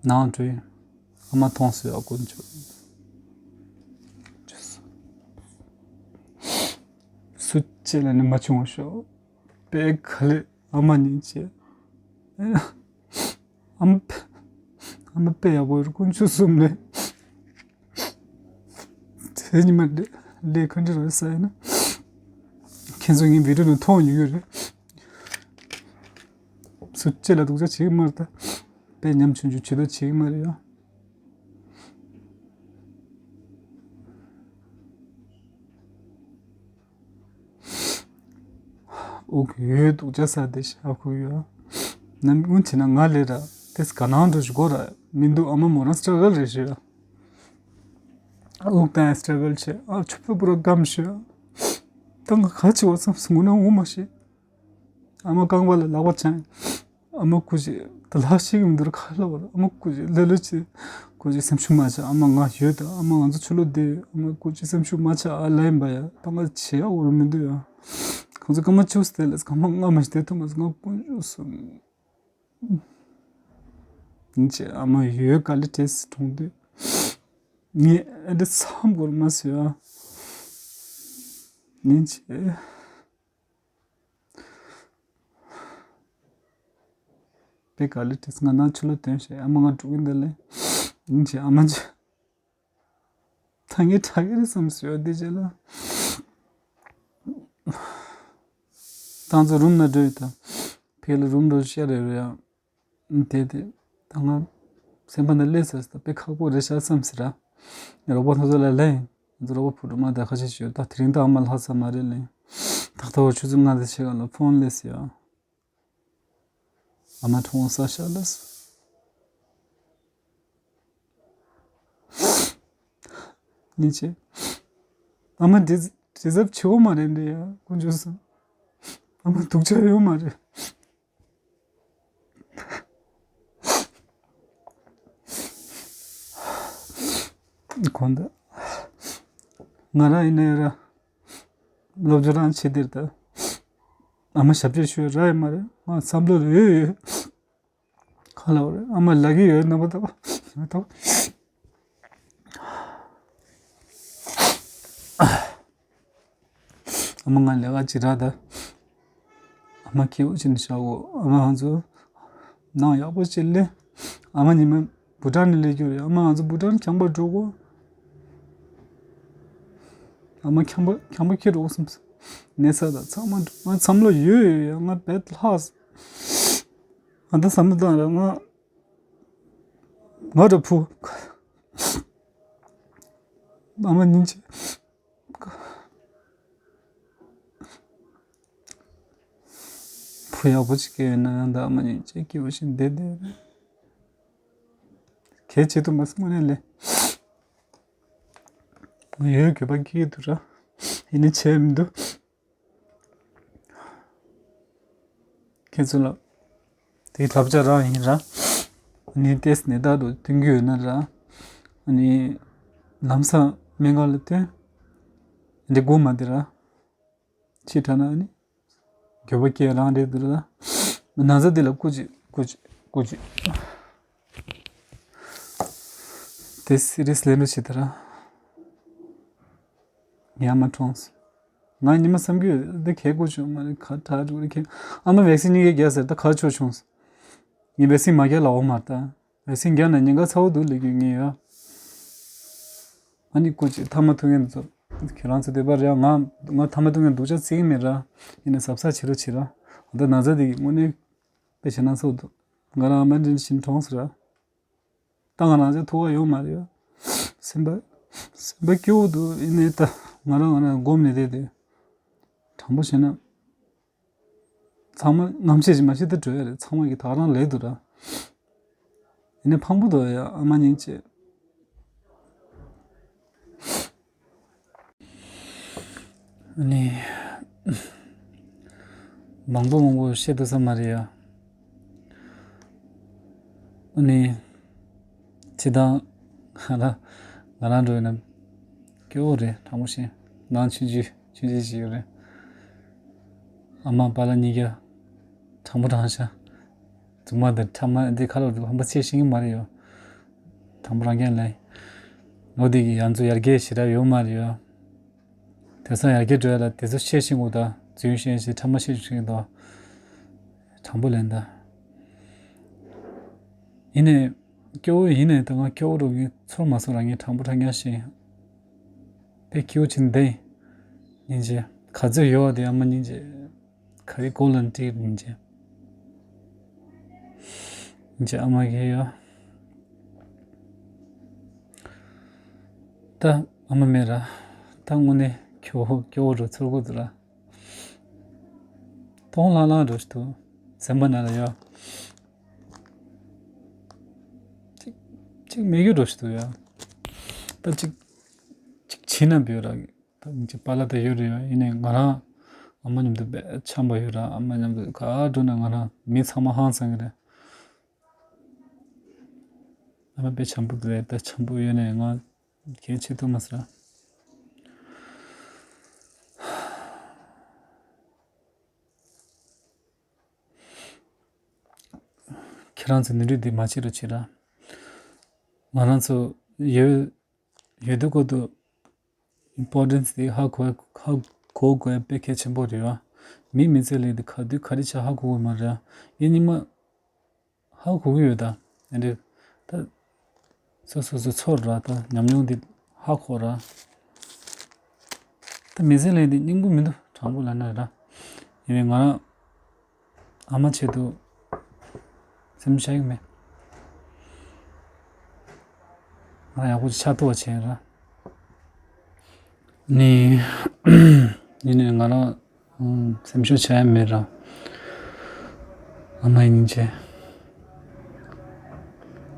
ནང་འགྲོ་ཡིན། ཨ་མ་མཐོང་སོང་ཡ། དཀོན་མཆོག་སུ་གཅིག་ལ་ནི་མ་བྱུང་བ་ཤོག་དཔེ་ག་ལེ་ཨ་མ་ཉིན་བྱེད། ཨ་མ་ཨ་མ་དཔེ་ཡག་པོ་ཡོད། དཀོན་མཆོག་གསུམ་ལས། དེ་ཉི་མ་ལས་ལས་ག་འདྲ་རེད་ཟེར་ན། ཁྱེད་ཚོ་ངའི་video ནང་མཐོང་ཡོད་ཀྱི་རེད། སུ་གཅིག་ལ་སྡུག་ཅག་བྱེད་ཀྱི་མ་རེད་ད། དཔེ་ཉམ་ཆུང་ཆུང་བྱེད་དོ་བྱེད་ཀྱི་མ་རེད་ཡ། དབུགས་ཡོད་སྡུག་ཅག་ས་དེ་ཤ་ཁུ་ཡོད། ནམ་རྒྱུན་བྱས་ན་ང་ལས་ར་དེས་ག་ནང་འགྲོ་ཞིག་གོ་ར་མི་འདུག་ཨ་མ་མོ་རང་struggle རེད་ཞུ་ཡ། དབུགས་བཏང་struggle བྱེད། ཨ་ཆུ་ཕོ་པོ་ར་སྐམ་ཞུ་ཡ། ད་ང་ག་བྱེད་བ་བསམ་སོང་ན་ངོ་མ་ཤེས། ཨ་མ་རྐང་པ་ལ་ལག་པ་འཆང་། ཨ་མ་སྐུ་མཁྱེན་ད་ལྷ་ཤི་གི་མི་འདུག་ཁ་ལ་བར། ཨ་མ་སྐུ་མཁྱེན་ལེ་ལོ་ཆེ། སྐུ་མཁྱེན་སེམས་ཤུགས་མ་ཆག་ཨ་མ་ང་ཡོད་ད། ཨ་མ་ང་ཚོ་ཆུ་ལོ་བསྡད་ཡོད། ཨ་མ་སྐུ་མཁྱེན་སེམས་ཤུགས་མ་ཆག་ཨ་ལ་ཡིན་པ་ཡ། ད་ང་བྱེད་ཡ་འོར་མི་འདུག་ཡ། ཁོང་ཚོ་སྐར་མ་བཅུ་བསྡད་ལ་སྐར་མ་ལྔ་མ་ཞིག་བསྡད་ཐུབ་མ་སོང་། ང་དཀོན་མཆོག་གསུམ། ཡིན་ཆེ་ཨ་མ་ཡོད་ག་ལེ་བྲེས་གྲོངས་དུས། ངས་ཨ་འདྲ་མཚམས་སྒོར་མ་ཟོས་ཨ། ཡིན་ཆེ། པེ་ག་ལེ་བྲེས་ང་ནང་ཆུ་ལོ་དོན་བྱས་ཨ་མ་ང་འགྲོ་གི་འདི་ལས། ཡིན་ཆེ་ཨ་མ་ཆེ། ད་ངས་དྲག་གི་རེད་བསམ་ཟོས་ཨ་འདི་རྗེས་ལ། ཏང་ཚོ་རུམ་ན་འགྲོ་ཡོད་ད། ཕེ་ལ་རུམ་འགྲོ་ཤ་རེ་རེ་ཡང་། དེ་དེ། ད་ང་སེམས་པ་ནང་སླེབས་ཟེར་ད་དཔེ་ཁག་པོ་རེད་ཤག་བསམ་ཟེར་ར། རོགས་པ་ཚོ་ཚོ་ལ་ལན། ང་ཚོ་རོགས་པ་བུ་ཕྲུག་མ་དེ་ཁ་ཤས་ཤིག་ཡོད་ད། དེ་རིང་ད་ཨ་མ་ལྷག་ས་མ་རེད་ལན། ཏག་ཏག་བར་ཆུ་ཚོད་ལྔ་དང་ཕྱེད་ཀ་ལ་ཕོན་སླེབས་ཟེར་ཡ། ཨ་མ་གྲོངས་ས་ཤག་ལབ། ཉིན་བྱེད། ཨ་མ་འདི་འདི་ཚབ་ཆེ་བོ་མ་རེད་འདི་ཡ་དཀོན་མཆོག་གསུམ། ཨ་མ་སྡུག་ཅག་ཡོད་མ་རེད། གོང་དུ། ང་རང་ཡིན་ན་ཡང་ར། སློབ་སྦྱོང་རང་བྱེད་དེར་ད། ཨ་མ་ཞབས་ཕྱི་ཞུ་ར་ཡོད་མ་རེད། ང་བསམ་བློ་ཡོད་ཡོད། ག་ལ་བ་རེད། ཨ་མ་ལ་གི་ཡོད་ན་མ་ཐོག་མ་ཐོག་ཨ་མ་ང་ལས་ཀ་ཅི་ར་ད། ཨ་མ་སྐྱིད་པོ་ཅིག་ནས་བཞག་གོ་ཨ་མ་ང་ཚོ་ནང་ཡག་པོ་ཅིག་སླེབས། ཨ་མ་ཉི་མ་བུ་ཊན་ནས་སླེབས་རྒྱུ་རེད། ཨ་མ་ང་ཚོ་བུ་ཊན་ཁྱམས་པ་འགྲོ་གོ་ཨ་མ་ཁྱམས་པ་ཁྱམས་པ་ཁྱེར་འགྲོ་གོ་བསམ་སོང་། གནས་ས་དང་ཚང་མ་འགྲོ། ང་བསམ་བློ་ཡོད་ཡོད་ཡོད། ང་བེད་ལྷག་ང་ད་བསམ་བློ་བཏང་ར་ང་ང་འདྲ་བུ། ཨ་མ་སྙིང་རྗེ། བུ་ཡག་པོ་ཅིག་སྐྱེས་ཡོད་ན་ཡང་ད་ཨ་མ་སྙིང་རྗེ་སྐྱིད་པོ་ཞིག་བསྡད་བསྡད་རེད། གལ་ཆེ་དུ་མ་སོང་ནས་ལས། ང་ཡོད་དགོས་པ་སྐྱིད་འདུག་ར། ཡིན་ནི་བྱས་མི་འདུག་ཁྱེད་ཚོ་ལ་དེའི་ཐབས་ཆག་རང་ཡིན་ར། ནི་ཏེས་ནི་ད་དུ་ཐོན་གྱི་ཡོད་ན་ར། ནི་ལམ་སང་སྨན་ཁང་ལ་ཐོན། འདི་དགོས་མ་དེ་ར། ཕྱི་དྲགས་ན་ནི་འགྱོད་པ་སྐྱེ་རང་རེད་འདུག་ར། ན་ཚ་དེ་ལ་སྐུ་མཁྱེན་སྐུ་མཁྱེན་སྐུ་མཁྱེན། དེ་སི་རི་ཡས་ལེན་རོགས་བྱེད་དེ་ར། ངས་ཨ་མ་གྲོངས་སོང་། ང་ཉི་མ་བསམ་གྱི་ཡོད་འདི་གས་དགོས་བྱུང་མ་རེད་ཁ་གྲག་འགྲོ་རེད་ཁྱེད། ཨ་མ་བེག་སིན་གཉིས་ཀས་བརྒྱབ་ཟེར་ད་ག་ཆོག་བྱུང་སོང་། ངས་བེག་སིན་མ་བརྒྱབ་ལ་འོ་མ་ད། བེག་སིན་བརྒྱབ་ན་ཉེན་ཁ་ཚ་བོ་འདུག་ལབ་རྒྱུ་ངས་ཡ། ཨ་ནི་སྐུ་མཁྱེན་ཐ་མག་འཐུང་མཁན་ཚོ། ཁྱེད་རང་ཚོ་བདེ་པ་རེད་ང་ང་ཐ་མག་འཐུང་མཁན་སྡུག་ཅག་བརྩི་གི་མེད་ར། ཡིན་ནའི་གཟབ་གཟབ་བྱེད་རོགས་བྱེད་ར། ད་ན་ཚ་འདི་གི་དངོས་གནས་དཔེ་བྱས་ན་ཚོགས་འདུག་ང་རང་ཨ་མ་འདྲེན་བཞིན་གྲོངས་སོང་ར། ད་ང་རང་ཚོ་ཐུག་པ་ཡོད་མ་རེད་ཡ། སེམས་པ་སེམས་པ་སྐྱོ་བོ་འདུག་ཡིན་ནའི་ད་ང་རང་ང་རང་སྒོམ་ནས་བསྡད་དེ། དྲང་པོ་བྱས་ན། ཚང་མ་རྔམ་བཤད་ཅིག་མ་བྱེད་དུ་འགྲོ་ཡ་རེད། ཚང་མ་གི་ད་རང་ལས་འདུག་ར། ཡིན་ནའི་ཕངས་པོ་འདུག་ཡ་ཨ་མ་སྙིང་རྗེ། ཨ་ནི། མང་པོ་མང་པོ་བཤད་ཐུབ་ས་མ་རེད་ཡ། ཨ་ནི། སྤྱིར་བཏང་ང་རང་ང་རང་འགྲོ་ཡིན་ན་སྐྱོ་བོ་རེད་དྲང་པོ་བཤད། ནང་ཆུང་ཆུང་ཆུང་ཆུང་ཞིག་ཡོད་རེད། ཨ་མ་པཱ་ལགས་གཉིས་ཀ་དྲང་པོ་དྲང་བཞག་རྫུན་མ་དང་ཕྲ་མ་འདི་ཁ་ལོ་ཧམ་པ་ཆེ་ཤེས་ཀྱི་མ་རེད་ཡོ། དྲང་པོ་རང་རྐྱང་ལས། ལོ་འདི་གི་ཡང་ཚོ་ཡར་རྒྱས་ཞེ་དྲག་ཡོད་མ་རེད་ཡོ། དེང་སང་ཡར་རྒྱས་འགྲོ་ཡ་ལ་དེ་ཚོ་ཤེས་ཤེས་དགོས་ད་རྫུན་ཤེས་ཤེས་ཕྲ་མ་ཤེས་ཤེས་དོ། དྲང་པོ་ལན་ད། ཡིན་ནའི། སྐྱོ་བོ་ཡིན་ནའི་ད་ང་སྐྱོ་བོ་འགྲོ་གི་ཚོར་མ་སོང་རང་ངས་དྲང་པོ་དྲང་རྐྱང་བཤད། དཔེ་སྐྱིད་པོ་ཅིག་འདི། སྙིང་རྗེ། ག་ཚོད་ཡོད་དེ་ཨ་མ་སྙིང་རྗེ། ག་རེ་གོ་ལ་འགྲིག་སྙིང་རྗེ། སྙིང་རྗེ་ཨ་མ་གིས་ཡོད། ད་ཨ་མ་མེད་ར། ད་དངོས་གནས་སྐྱོ་བོ་སྐྱོ་བོ་འགྲོ་ཚོར་གོ་འདུག་ར། སྟོང་ལྷང་ལྷང་འགྲོ་ཞིག་འདུག་སེམས་པ་ནང་ལ་ཡོད། གཅིག་གཅིག་མེད་རྒྱུ་འགྲོ་ཞིག་འདུག་ཡ། ད་གཅིག་གཅིག་བྱིན་ན་འབུལ་ར། ད་གཅིག་པཱ་ལགས་ད་ཡོད་རེད་ཡ། ཡིན་ནའི་ང་རང་ཨ་མ་མཉམ་དུ་དཔེ་འཆམ་པོ་ཡོད་ར། ཨ་མ་མཉམ་དུ་ག་འགྲོ་ན་ང་རང་མི་ཚང་མ་ཧང་སང་གི་རེད། ཨ་མ་དཔེ་འཆམ་པོ་རེད། ད་འཆམ་པོ་ཡོད་ནའི་ང་གལ་ཆེ་ཐུབ་མ་སོང་ར། ཁྱེད་རང་ཚོ་ནུས་འགྲུས་འདི་མ་བྱེད་རོགས་བྱེད་ར། ང་རང་ཚོ་ཡོད་ཡོད་དུས་སྐབས་དུ་ཨིམ་པོར་ཊེན་སི་དེ་ཧ་གོ་ཧ་གོ་དགོས་དཔེ་གལ་ཆེན་པོ་རེད་བ། མི་མི་ཚེ་ལས་འདི་ག་དུས་ག་རེ་བྱ་ཧ་གོ་དགོས་མ་རེད། ཡིན་ཉི་མ་ཧ་གོ་གི་ཡོད་ད། ཨ་འདྲ་ད། སོ་སོ་སོ་ཚོར་ར་ད་ཉམས་མྱོང་འདི་ཧ་གོ་ར། ད་མི་ཚེ་ལས་འདི་སྙིང་པོ་མི་འདུག་དྲང་པོ་ལབ་ན་ར། ཡིན་ནའི་ང་རང་ཨ་མ་ཆེད་དུ་སེམས་ཤ་ཡག་མེད། ང་ཡག་པོ་ཆགས་ཐུབ་པ་བྱས་ར། ནི། ཡིན་ནའི་ང་རང་སེམས་ཤུགས་ཆག་ཡ་མེད་ར། ཨ་མ་ཡིན་ནི་བྱས།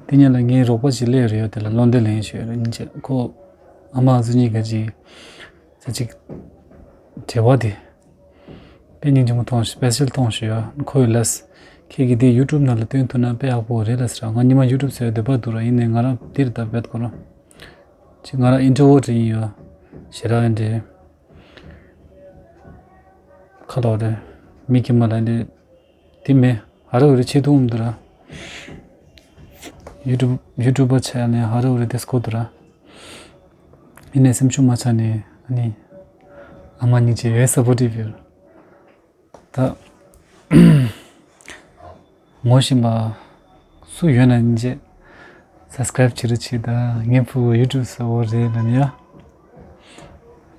དེ་ཉིན་ལ་ངའི་རོགས་པ་ཞིག་སླེབས་རེད་ཡོད་དེ་ལ་བློ་འདྲི་ལེན་ཞུས་རེད་ཡིན་བྱས་ཁོ། ཨ་མ་ཨ་ཟུ་གཉིས་ཀ་ཅིག་ས་ཅིག་འབྲེལ་བ་དེ། དཔེ་སྙིང་རྗེ་མོ་མཐོང་ཞིག་སྤེ་ཤལ་མཐོང་ཞིག་ཡོད་ཁོ་ཡི་ལས། ཁྱེད་ཀྱིས་དེ་ཡུ་ཊུབ་ནང་ལ་སྟོན་ཐུབ་ན་དཔེ་ཡག་པོ་རེད་ལ་ཟེར་ང་ཉི་མ་ཡུ་ཊུབ་ཟེར་འདོད་པ་འདུག་ར་ཡིན་ནའི་ང་རང་འདིར་ད་བེད་ཁོ་རང་། ཅིག་ང་རང་ཨིན་ཊྲོ་ཝར་ཊི་ཡིན་ཡོད། ཞེ་དྲག་ཡིན་འདྲེ། ཁ་ལོག་རེད། མི་ཁྱིམ་མ་ལ་འདྲེ། དེ་མེད། ཧ་ར་ཧུ་རི་ཆེ་ཐུང་འདུག་ར། ཡུ་ཊུབ་ཡུ་ཊུབ་པ་ཆགས་ནས་ཧ་ར་ཧུ་རི་དེ་སྐོར་འདུག་ར། ཡིན་ནའི་སེམས་ཤུགས་མ་ཆག་ནས་ཨ་ནི། ཨ་མ་སྙིང་རྗེ་ཡོད་ས་པོ་ཊིབ་ཡོད། ད། ངོ་ཤེས་པ། སུ་ཡོད་ན་སྙིང་རྗེ། སབ་སི་ཀ་རེབ་བྱེད་རོགས་བྱེད་ད་ངའི་ཕྲུ་གུ་ཡུ་ཊུབ་ས་བོ་རེད་ལ་ནི་ཡ།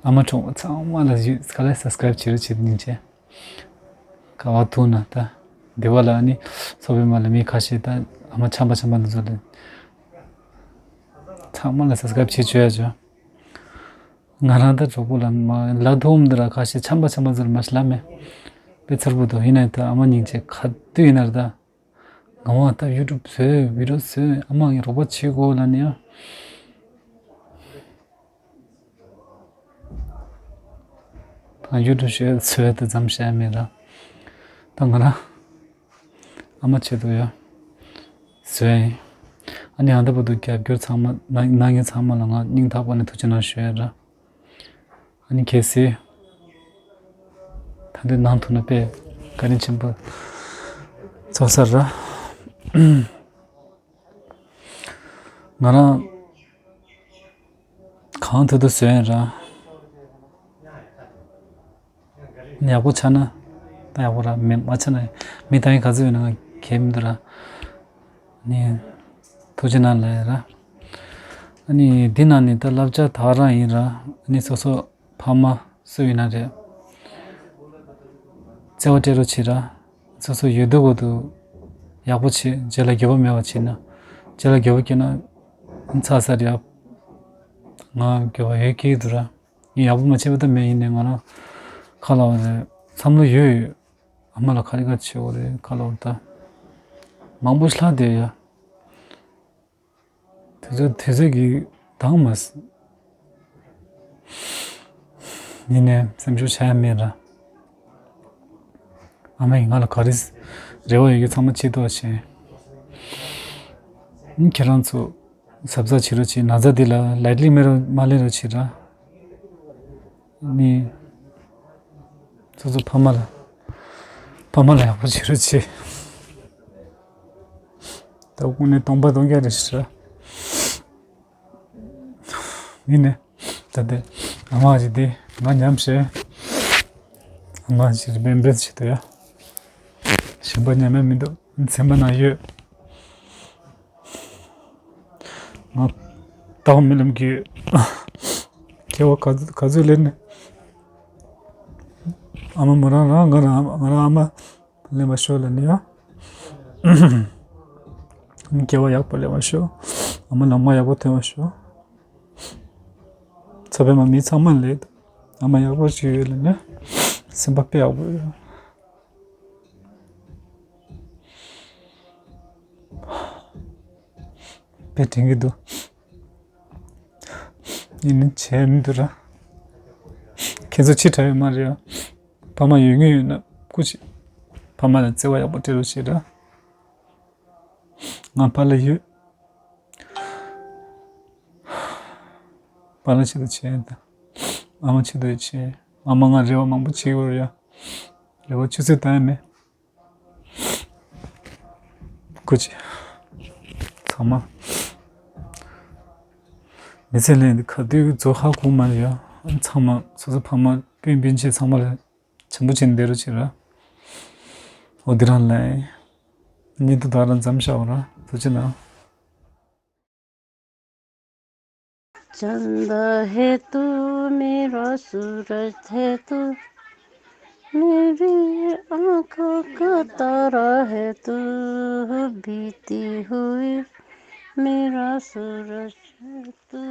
ཨ་མ་གྲོངས་པ་ཚང་མ་ལ་ཡུ་ག་ལ་སབ་སི་ཀ་རེབ་བྱེད་རོགས་བྱེད་སྙིང་རྗེ། ག་བ་ཐུག་ན་ད། འདི་བ་ལ་ནི་ཚོགས་པའི་མ་ལ་མི་ཁ་ཤས་ད་ཨ་མ་ཆམ་པ་ཆམ་པ་འདི་ཚོ་ལ། ཚང་མ་ལ་སབ་སི་ཀ་རེབ་བྱེད་བཅོས་ཡ་བྱོས། ང་རང་ད་གྲོགས་པོ་ལ་མ་ལ་དོམ་འདི་ར་ཁ་ཤས་ཆམ་པ་ཆམ་པ་ཟེར་མ་ཤི་ལ་མེ། དཔེ་ཚར་བུ་དོ་ཡིན་ན་ད་ཨ་མ་སྙིང་རྗེ་ག་དུས་ཡིན་ན་ར་ད། ང་བ་ད་ཡུ་ཊུབ་བཟོས་བི་ཌི་ཡོ་བཟོས་ཨ་མ་ངའི་རོགས་པ་བྱེད་དགོས་ལ་ནི་ཡ། ད་ཡུ་ཊུབ་བཟོས་བཟོས་ད་ཙམ་བཤད་མེད་ར། ད་ང་ར་ཨ་མ་ཆེད་དུ་ཡ་བཟོས་ཡིན། ཨ་ནི་ཨ་ད་བུ་དུ་རྒྱབ་སྐྱོར་ཚང་མ་ན་ན་ངའི་ཚང་མ་ལ་ང་སྙིང་ཐག་པ་ནས་ཐུགས་རྗེ་གནང་ཞུ་ཡ་ར། ཨ་ནི་གལ་སྲིད་ད་འདི་ནང་དུ་ན་དཔེ་བཀའ་དྲིན་ཆེན་པོ་ཚོགས་ས་ར། ང་རང་གང་ཐུབ་ཐུབ་བཟོས་ཡིན་ར། ཡག་པོ་ཆགས་ན་ད་ཡག་པོ་ར། མི་མ་ཆགས་ན་མི་ད་ཡིན་ག་ཚོད་ཡོད་ན་ང་གལ་མི་འདུག་ར། ནི་ཐུགས་རྗེ་གནང་ལབ་ཡ་ར། ཨ་ནི་འདི་ནང་ནས་ད་བསླབ་བྱ་དག་རང་ཡིན་ར། ཨ་ནི་སོ་སོ་ཕ་མ་སུ་ཡིན་ན་རེད། བརྩེ་བ་སྤྲད་རོགས་བྱེད་ར། སོ་སོ་ཡོད་དུས་གོ་དུ་ཡག་པོ་བྱེད། རྗེས་ལ་འགྱོད་པ་མེད་པ་བྱེད་ན། རྗེས་ལ་འགྱོད་པ་སྐྱེས་ན་ཚ་ས་རེད་ཡ། ང་འགྱོད་པ་ཡོད་སྐྱེ་གི་འདུག་ར། ཡག་པོ་མ་བྱས་པ་ད་མེད་ཡིན་ནས་ང་རང་ཁ་ལ་བ་རེད། བསམ་བློ་ཡོད་ཡོད། ཨ་མ་ལ་ག་རེ་ག་རེ་བྱེད་དགོས་རེད་ཁ་ལ་བ་ད། མང་པོ་ལྷག་བསྡད་ཡ། དུས་ཚོད་དུས་ཚོད་ཀྱི་འདང་མ་སྲིད། ཡིན་ནའི་སེམས་ཤུགས་ཆག་ཡ་མེད་ར། ཨ་མས་ང་ལ་ག་རེ་རེ་བ་ཡོད་ཀྱི་ཚང་མ་བྱེད་ཐུབ་པ་བྱས། ཁྱེད་རང་ཚོ་གཟབ་གཟབ་བྱེད་རོགས་བྱེད། ན་ཚ་འདི་ལ་ལའིཊ་ལི་མེ་རོ་མ་ལེན་རོགས་བྱེད་ར། ནི། སོ་སོ་ཕ་མ་ལ། ཕ་མ་ལ་ཡག་པོ་བྱེད་རོགས་བྱེད། ད་དངོས་གནས་སྟོང་པ་སྟོང་རྐྱང་རེད་ཤག་ར། ཡིན་ནའི། ད་ལྟ་ཨ་མ་ཞིག་དེ་ང་མཉམ་བཞག་ཨ་མ་ཞིག་རེ་བེམ་བེམ་བྱེད་དུ་ཡ། གཞན་པ་མཉམ་ཡ་མི་འདུག་མཚན་པ་ན་ཡོད། ང་ད་རྨི་ལམ་གྱི་སྐྱེ་བ་ག་ག་ཚོད་ལེན་ནས། ཨ་མ་མོ་རང་རང་ང་རང་ང་རང་ཨ་མ་ལེན་པ་ཤོག་ལ་ནི་ཡ། སྐྱེ་བ་ཡག་པོ་ལེན་པ་ཤོག་ཨ་མ་ལག་མ་ཡག་པོ་ཐོན་པ་ཤོག་ཚ་བའི་མ་མི་ཚང་མ་ལས་ཨ་མ་ཡག་པོ་ཞིག་ཡོད་ལ་ནི་སེམས་པ་དཔེ་ཡག་པོ་ཡོད། དཔེ་དྲན་གྱི་འདུག་ཡིན་ནི་བྱས་མི་འདུག་ར། ཁྱེད་ཚོ་ཕྱི་དྲགས་ཡོད་མ་རེད་ཨ། ཕ་མ་ཡོད་ངེས་ཡོད་ན་སྐུ་མཁྱེན། ཕ་མ་ལ་བརྩེ་བ་ཡག་པོ་སྤྲད་རོགས་བྱེད་ར། ང་པཱ་ལགས་ཡོད། པཱ་ལགས་ཆེད་དུ་བྱས་དང་། ཨ་མ་ཆེད་དུ་བྱས། ཨ་མ་ང་རེ་བ་མང་པོ་བྱེད་དགོས་རེད་ཡ། རེ་བ་ཆུད་ཟོས་བཏང་ཡ་མེད། སྐུ་མཁྱེན། ཚང་མ། མི་ཚེ་ལས་འདི་ག་དུས་རྫོགས་ཧ་གོ་མ་རེད་ཡ། ཚང་མ་སོ་སོ་ཕ་མ་སྤུན་སྤུན་མཆེད་ཚང་མ་ལ་བྱམས་པོ་བྱས་ནས་བསྡད་རོགས་བྱེད་ར། འོ་འདི་རང་ལ། སྙིང་སྟོབས་དག་རང་མཚམས་བཞག་ར། ཐུགས་རྗེ་གནང་། चंदा है तू मेरा सूरज है तू, मेरी आंखों का तारा है तू, बीती हुई मेरा सूरज है तू।